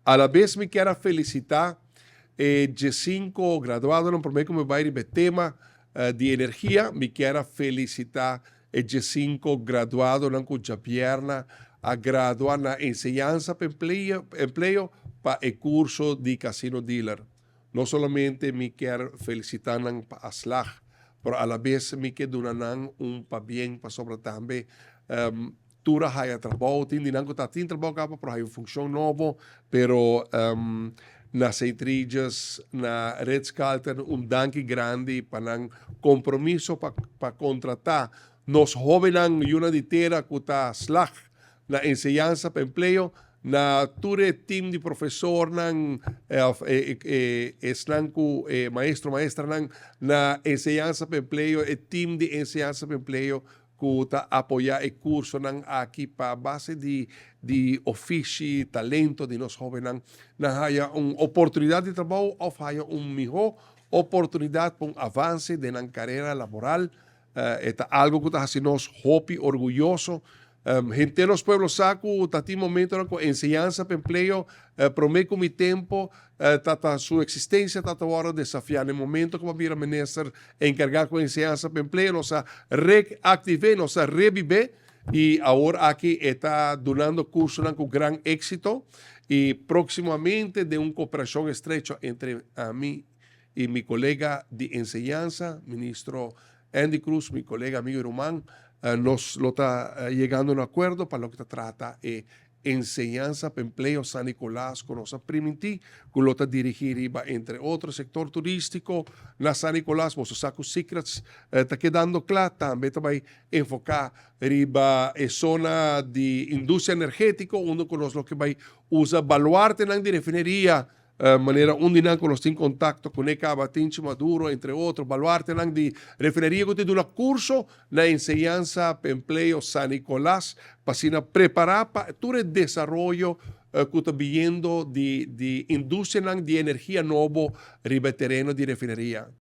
Alabes mi kier a felicita e 15 graduadonan. Prome cu mi bay riba e tema di energia, mi kier a felicita e 15 graduadonan cu diabierna a gradua na Enseñansa pa Empleo pa e curso di casino dealer. No solamente mi kier felicita nan pa a slag, pero alabes mi kier duna nan un pabien pasobra tambe tur a haya trabou. Tin di nan cu ta tin trabou caba pero haya un funcion nobo, pero na St. Regis, na Ritz-Carlton, un danki grandi pa nan compromiso pa contrata nos hobennan, yunan di tera cu ta slag na Enseñansa pa Empleo. Na tur e team di profesornan, of esnan cu e maestro, maestranan na Enseñansa pa Empleo, e team di Enseñansa pa Empleo cu ta apoya e cursonan aki pa base di ofishi, talento di nos hobennan, nan haya un oportunidad di trabou of haya un miho oportunidad pa un avance den nan carera laboral. E ta algo cu ta haci nos hopi orguyoso. Henter nos pueblo sa cu ta tin momentonan cu Enseñansa pa Empleo, prome cu mi tempo, ta su existencia ta wordo desafia. Na e momento cu bo a bira minister encarga cu Enseñansa pa Empleo, nos a reactive, nos a revive y awor aki e ta dunando cursonan cu gran exito y proximamente, den un cooperacion estrecho entre ami y mi colega di enseñansa, ministro Endy Croes, mi colega, amigo y ruman, nos lo ta yegando na un acuerdo pa loke ta trata e Enseñansa pa Empleo San Nicolas, cu nos a priminti cu lo ta dirigi riba, entre otro, sector turistico na San Nicolas. Boso sa cu Secrets ta kedando cla, tambe ta bay enfoca riba e zona di industria energetico, unda cu nos lo ke bay usa baluartenan di refineria, manera un di nan cu nos tin contacto cu ne caba, Tinchi Maduro, entre otro, baluartenan di refineria cu ta duna curso na Enseñansa pa Empleo San Nicolas, pa asina prepara pa tur e desaroyo cu ta biniendo di industrianan di energia nobo riba e tereno di refineria.